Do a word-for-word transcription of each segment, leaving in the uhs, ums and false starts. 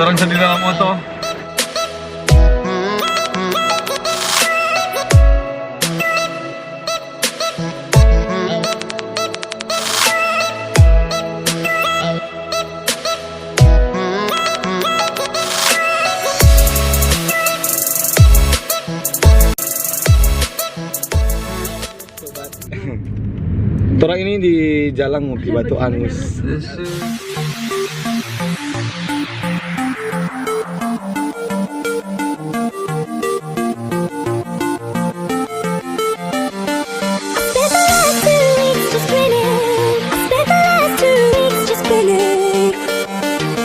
Orang sedih dalam oto. Torang ini di jalang mo pi Batu Angus. Spent the last two weeks just grinning. I spent the last two weeks just grinning.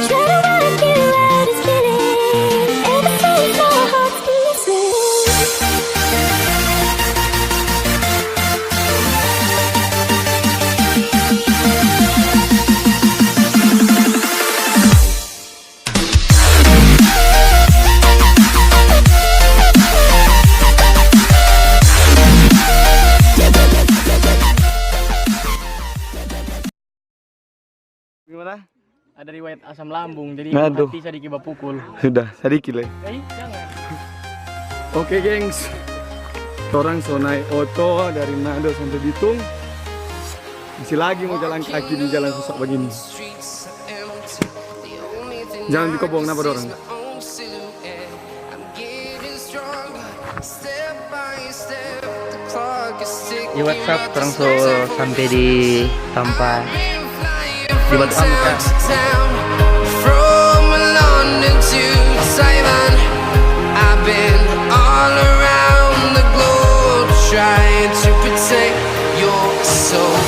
Trying to work you out is killing. Ever since our hearts been missing. Gimana? Ada riwayat asam lambung, jadi Aduh. Hati sadiki bapukul. Sudah, sadiki le. Eh, jangan. Oke, gengs. Torang so nae oto dari Manado sampe Bitung. Masih lagi mo jalan kaki di jalan susah bagini. Jangan pi kobong, napa dorang? Yo, what's up? Torang so sampe di tampa di Batu Angus. From London to Taiwan, I've been all around the globe trying to protect your soul.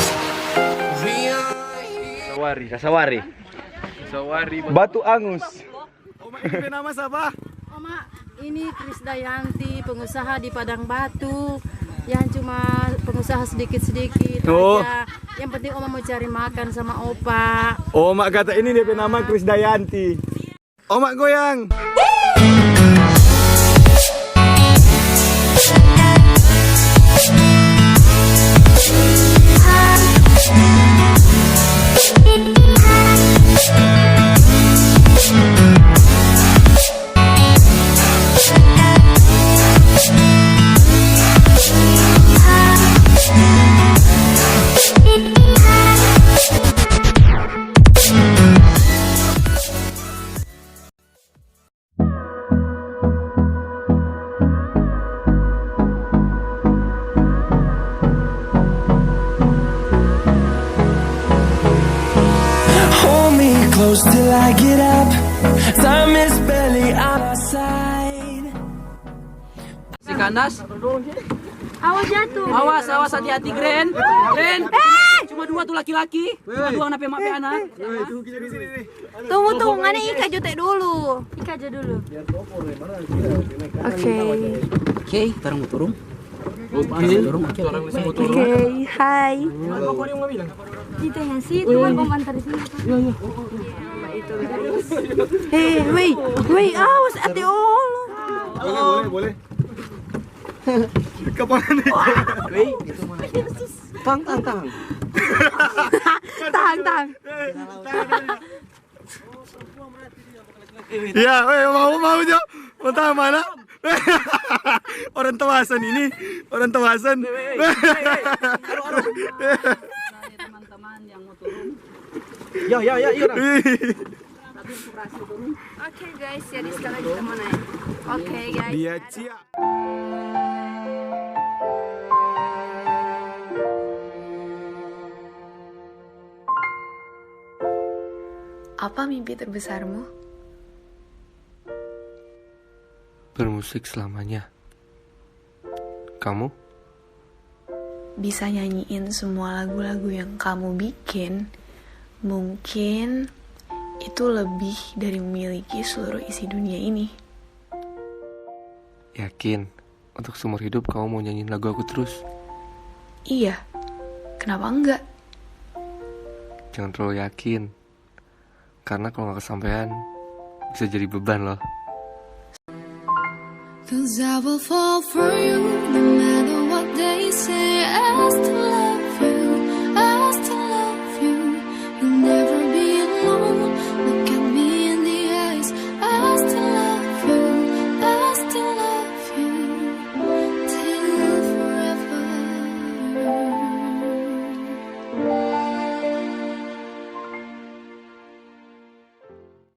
We are here. Sasawari. Sasawari. Sasawari. Batu Angus. Oma, ini pe nama sapa? Oma, ini Krisdayanti, pengusaha di Padang Batu. Yang cuma pengusaha sedikit-sedikit Oh. aja. Yang penting Oma mau cari makan sama Opa. Oma kata ini dia pe nama Krisdayanti. Oma goyang. Hold me close till I get up. Time is barely on our side. Si kandas. Awas jatuh. Awas, awas, hati-hati, Gren. Gren. Cuma dua tuh laki-laki. Cuma dua, ngana pe mak pe anak. Tunggu, tunggu, ngana ika jo te dulu. Ika jo dulu. Oke. Oke, torang mo turung. Oke. Torang mo turung. Oke, hai. Kita yang situ kan, Om, antar di sini. Eh, wei, wei, awas, ate Allah. Boleh, boleh, boleh. Kepala nih. Wei, itu mana? Tang, tang, tang. Tang, tang. Ya, weh, mau, mau jo. Mau tahu mana? Orang Tawasan ini, orang Tawasan. Weh, weh, weh, weh. Aduh, aduh. Teman-teman yang mau turun. Ya, ya, ya, iya. Tapi aku berhasil turun. Oke, guys, jadi sekarang kita mau naik. Oke, guys. Dia cia. Apa mimpi terbesarmu? Bermusik selamanya. Kamu? Bisa nyanyiin semua lagu-lagu yang kamu bikin, mungkin itu lebih dari memiliki seluruh isi dunia ini. Yakin, untuk seumur hidup kamu mau nyanyiin lagu aku terus? Iya, kenapa enggak? Jangan terlalu yakin, karena kalau nggak kesampaian, bisa jadi beban loh. 'Cause I will fall for you, no matter what they say. As